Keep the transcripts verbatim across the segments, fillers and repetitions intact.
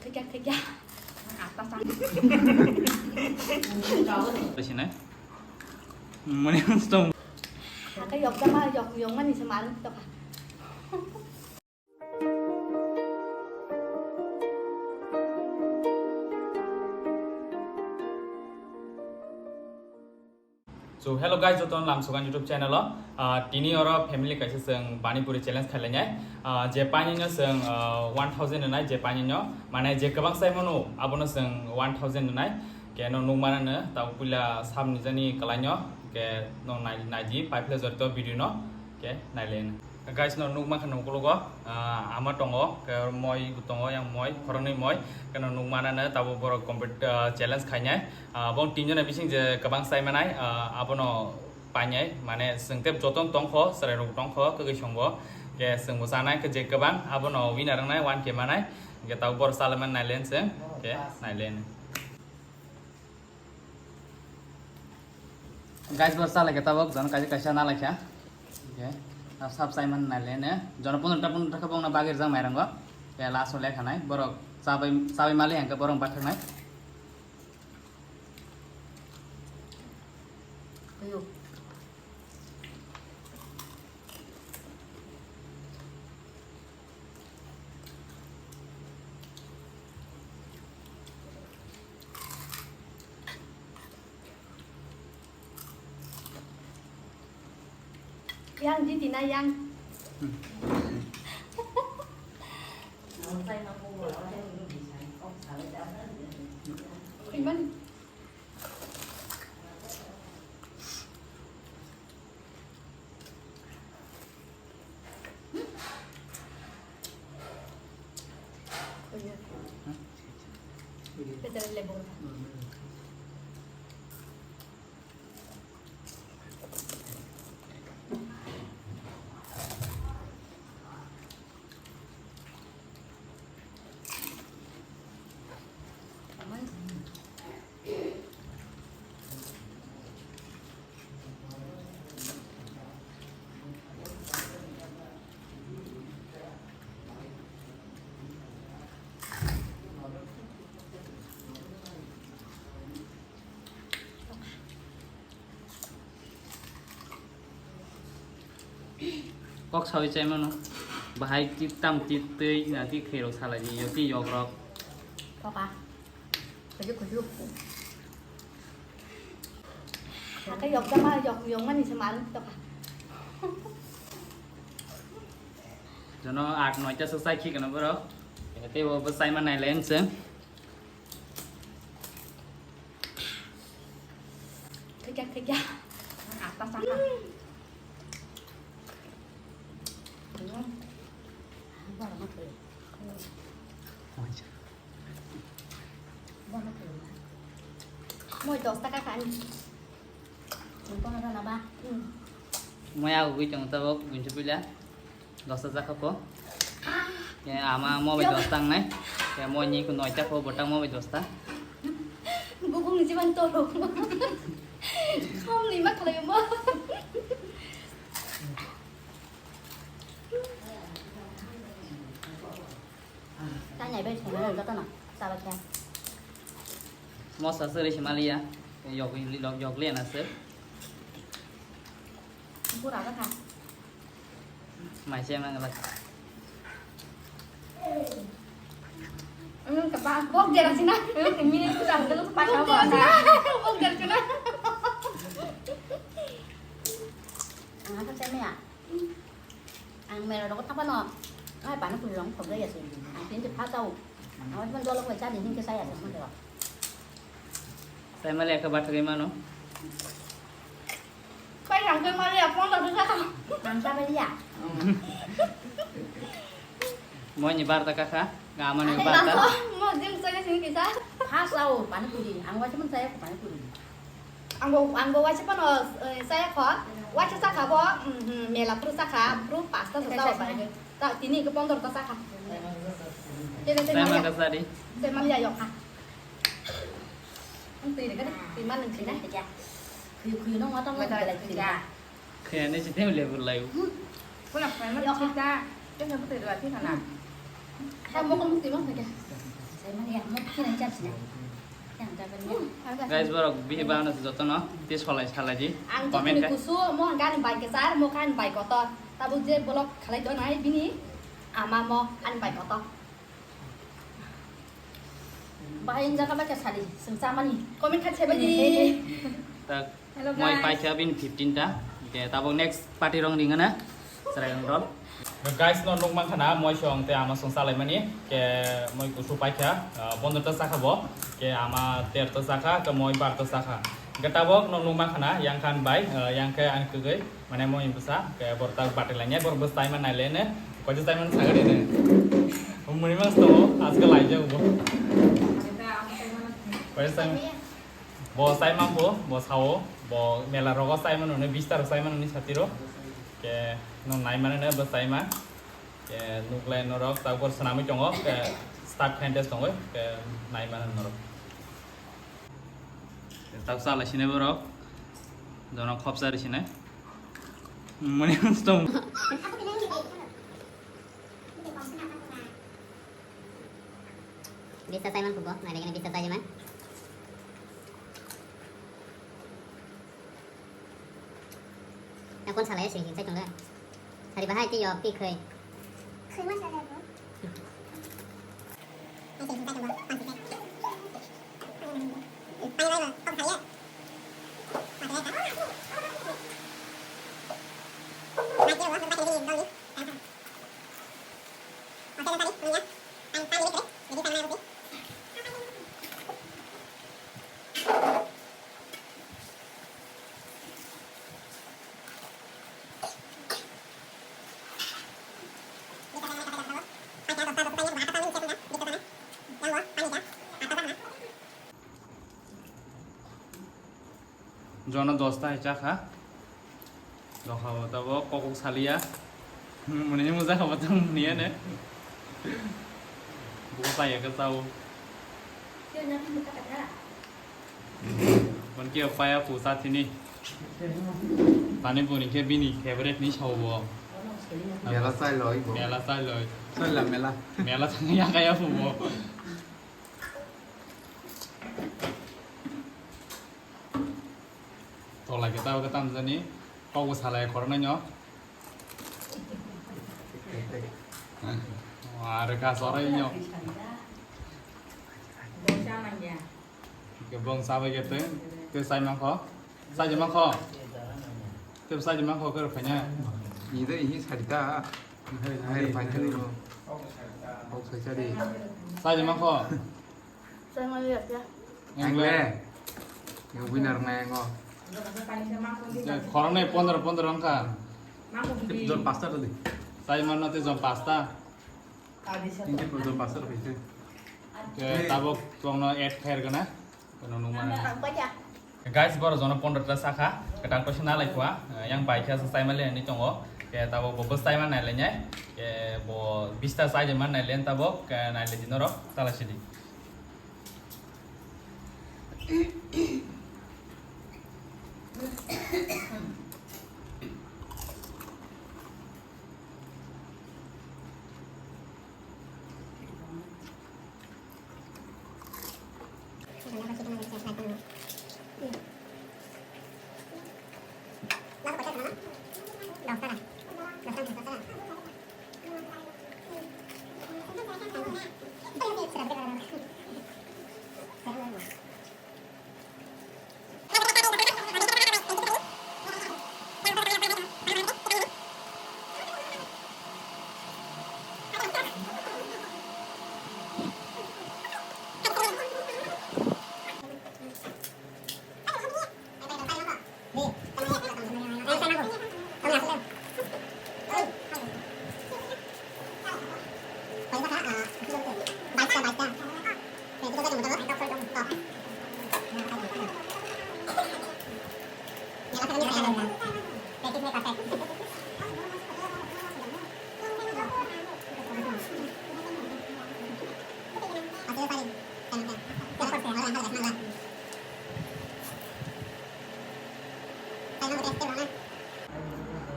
Thikya, thikya. Ata sa. Sini. Mani stone. Haka yok dama, yok, yok mani se marung to ka. So hello guys, joto lamsogan YouTube channel o. Ah, tini oro family kaisa chwng pani puri challenge khailai nai. Ah, je pani no chwng, ah, one thousand nai, je pani no mane je kwbang sai mano abono chwng one thousand nai. Ke no nukmana no tau puila sam nijani kalai no ke no nai, nai di pai phle jorto video no ke nai le. Guys, no nukma khe nukulugo, ah, ama tongo, ke moi tongo, yang moi, khoroknwi moi, keno nukmanano tabuk borok compet-, ah, challenge khainai. Ah, bong tinjona bising je kwbang chai manai, ah, abono painai, mane chwng tei jotono tongkho, chwrairok tongkho, kwgwi songo, ke chwngbo chanai, khe je kwbang abono winner wngnai, one K manai, ke tabuk borok chalaimani nailen chwng, ke nailen. Guys, bo chala khe tabuk jono kaisa kaisa nalai kha. Okay. Sab sab chai man nai le ne. Jono pondro ta pondro ta khe bongna bagir jang mairang go. Ya last o lekha nai. Borok chabai chabai mali hangke borok bathak nai. Ayo. Yang di tina yang. Iman. Kok sawi chai mano. Bahai tip tam tip twi na ti khairok salai di yo ti yok rok. Koka. Khuju khuju. Haka yok dama yok yok mani se marung toka. Jono aat noita se chai khi kana borok. Tei bo bo chai ma nai len se. Khaikya, khaikya. Ata saka. Moi dos taka khan. Moi pondro na ba. Moi agugwi tong tabok bunchi pila. Dosta jakha po. Ke ama mo bai dosta ang nai. Ke mo ni ku noita po botang mo bai dosta. Bubung ni jiban toro. Kham ni ma khalai mo. Ta nai bai sona joto na. Sala kya. Mo sa sere simaliya. Yok yok le na se. Pura ka kha. Mai se mang la. Bok dera sina. Minute tu dah dulu pas apa? Bok dera sina. Ang apa saya ya? Ang mera rokot apa no? Ay, paano kung lang pagaya sih? Ang pintu pa tau. Ang apa dolo ko sa din ke saya sa mo. Sai mali aka bathagwi mano. Pai rang twi mali apon da sa. Ang sa mali ya. Moi ni barta kakha, ga mani barta. Mo dim sa sing kisa. Ha sao pani puri, ang wacha man saya pani puri. Ang bo ang bo wacha pano saya kho. Wacha sa kha bo mela pru sa kha, pru pasta sa sa. Ta tini ke pondor ta sa kha. Tene tene. Sai mali ka sari. Sai mali ya yo kha. Ang twi re ka twi man nang sina. Khuyu khuyu no ngota mo belai khuyu. Khe ani si tem level lai. Pula khuyu man chita. Tem na putri dua ti kana. Hai mokol mukti mang khe. Saya mani ya mukti nang chap sina. Yang jaban ya. Guys, borok bihi bana jotono te solai salai di. Ang comment khe. Kusu mo gan bai ke sar mo kan bai kotor. Tabuk je vlog khalai do nai bini ama mo kan bai kotor. Bahai injak ka bai ke sali sung samani. Comment khat sebai di. Tak. Hello, moi guys. Paikha bini fifteen ta. Ke tabuk next party rong ringana. Chwrai rong rol. Guys, no nuk mankha na moi song te ama song salai mani. Ke moi kusu paikha, ah, pondro ta sakha bo. Ke ama ter ta sakha, ke moi bar ta sakha. Ke tabuk no nuk mankha na yang khan bai, ah, yang khe ang kwgwi. Mane moi bwsa, ke bor ta bati lai ne, bor bwsa tai man nai le ne. Koi ta tai man sagari ne. Muni mas to, ajkal lai jago bo. Koi ta tai man. Bo chaima bo, bo sao, bo mela rogo chaima nune, bistar chaima nune satiro. Ke no nai mane ne bo chaima. Ke nuklai norok ta gor sanamwi tongo, ke staff contest tongo, ke nai mane norok. Ke ta chala sine borok, jono khopsa ri sine. Mani tong. Bisa sai man kubo, nai lagi bisa sai man. Na kon salai sing sing sai tong le. Hari bahai ti yo pi khoi. Khoi ma salai bo. Ai sing sing sai tong bo. Pan sing sai. Pan bai bo, kong sai ye. Jono dosta hai chakha. Dokhabo tabo kokok saliya. Muni mujak habo tang muni ane. Buko paya ke tau. Bon ke paya pusa thini. Pani puri ke bini favorite ni sao bo. Mela chai loi bo. Mela chai loi. Chai la mela. Mela chai ya kaya pu bo. Tolai ke tao ke tam jani, kok bo salai khornai no. Are ka sorai no. Ke bong sabai ke te, te sai mangkho, sai je mangkho, te sai je mangkho ke rokhaina. Ni de hi sarita, hai phai thani no. Kok sai chari. Sai je mangkho. Sai mangkho ya. Ang le. Yang winner ngai ngo. Khorang nai pondro pondro wngkha. Jon pasta tadi. Sai manna te jon pasta. Hindi ko jon pasta rokhaise. Ke tabok tongno add khair gana. Kono nungmano. Guys, boro jono pondro ta sakha, kwtal koise nalai khua, yang bai khe sa chaima le ni tongo. Ke tabok bo bwsai ma nai le nyai. Ke bo bista sai ma nai le tabok, ke nai le di norok tala sidi.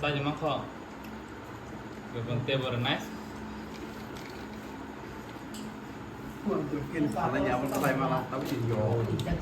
Sai je mangkho. Bebon tebo rwnai.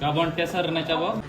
Gabon tesa rwnai tabok.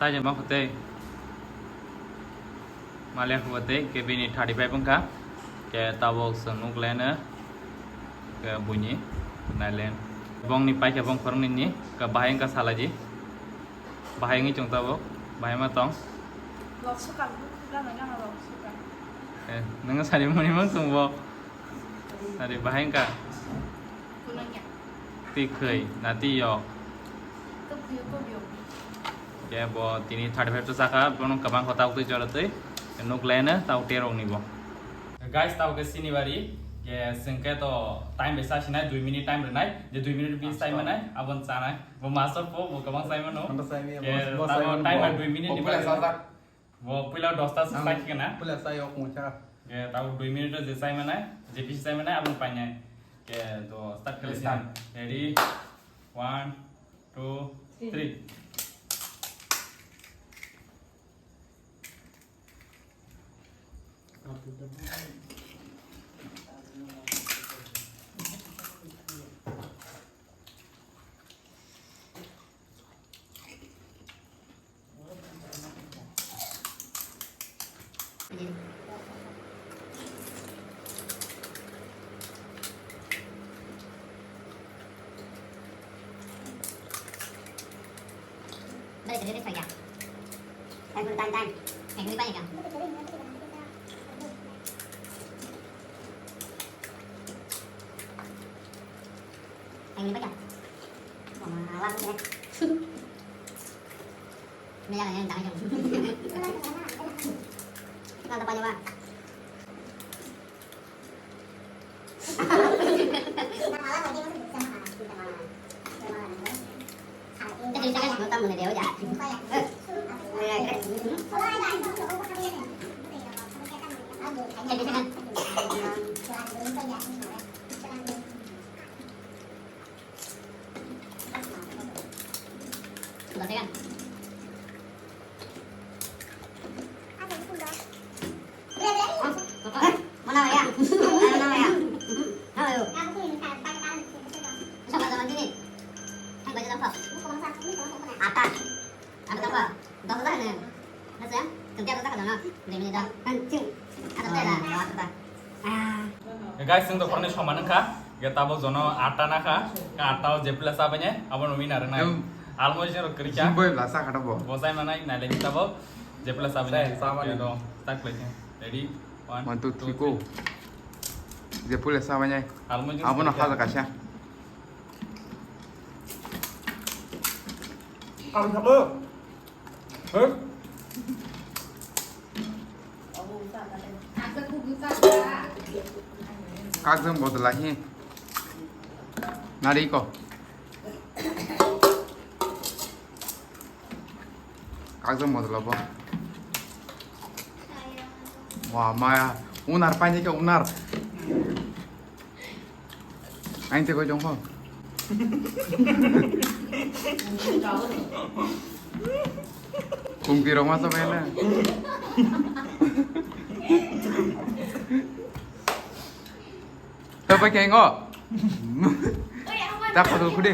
Sai je ma khotei. Maliya khotei ke bini thirty five wngkha. Ke tabok chwng nuk leno. Ke buini nailen. Bongni paikhe bong khoroknwi ni ke bahai wngkha salaji. Bahai wngwi chwng tabok. Bahai ma tong. Lok suka, gana gana lok suka. Eh, nang sari mani mang chwng bo. Sari bahai wngkha. Kunangya. Twi khwi, na twi yok. Twi khwi yok, yok. Ke bo tini thirty five to saka, bono kwbang kho tabok twi jora twi. Nuk leno tabok terok ni bo. Guys, tabok ke sinibari. Ke sengke to time besa sinai, dui minute time rwnai. Je dui minute bis time manai, abon chanai. Bo master po, bo kwbang sai mano. Ando sai mi, Ke bo, bo sai tabok mano time bo. Dui minute ni Bo pula bagwi. Sajak. Bo puila dosta se Ang sai khikena. Pula sai ok mucha. Ke tabok dui minute je sai manai, je bisi sai manai, abon painai. Ke to start khlai Start. Ready? One, two, three. Balik ke sini saja. Time, time, time. Time ni banyak kan? Time ni banyak. Wah, awas ya. Ini yang, yang jangan, jangan. Nggak ada apa-apa. Guys, chwng to khoroknwi soman wngkha. Ge tabok jono atta nakha. Ge atta o jepla sabainai, abono winner wngnai. Em. Almost jero kwrwikha. Jimbo lasa kha tabok. Bo sai manai, nailai tabok. Jepla sabainai. Sai, sabani. Ge do, start khlaikha. Ready? One, two, three, go. Jepla sabainai. Almost jero kwrwikha. Abono haja kaisa. Ang sabo. Huh? Kagzang bodol lahi. Nari ko. Kagzang bodol bo. Wah, maya. Unar pani ke unar. Aing tei koi tongkho. Kungti rok ma sabai na. Sabai khe ngo. Ta khodo khudi.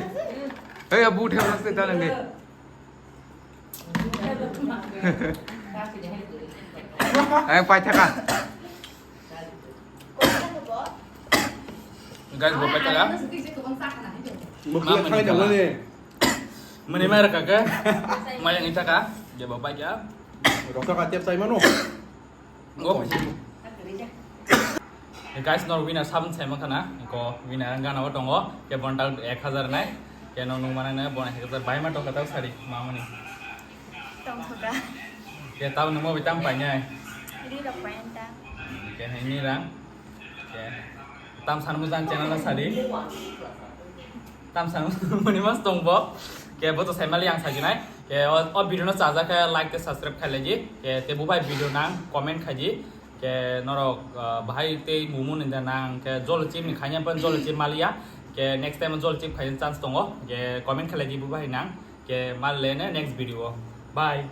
Hey, abu thep raste ta lenge. Aing pai thaka. Guys, bo paitaka. Mukha thai jalo ne. Mani mai raka ke. Mai yang itaka. Dia bo paika. Rokha ka tep sai mano. Ngo. Guys, nor winner sabun sai makhana. Ko winner gana o tongo. Ke bontal ek hazar nai. Ke no nung mana ne bon ek hazar bai ma to kata sari mamani. Tong thoka. Ke tau nung mo bitam pai nai. Ri rok pai anta. Ke hai ni rang. Ke tam san mujang channel na sari. Tam san muni mas tong bo. Ke bo to sai mali yang sajinai. Ke o, o video no chaja khe like te subscribe khai laji. Ke te bubai video nang comment khaji. Ke norok, ah, bahai te mumu ni da nang ke jol chip ni khanya pan jol chip maliya. Ke next time jol chip khai chance tongo. Ke comment khai laji bubai nang. Ke mal le ne next video. Bye.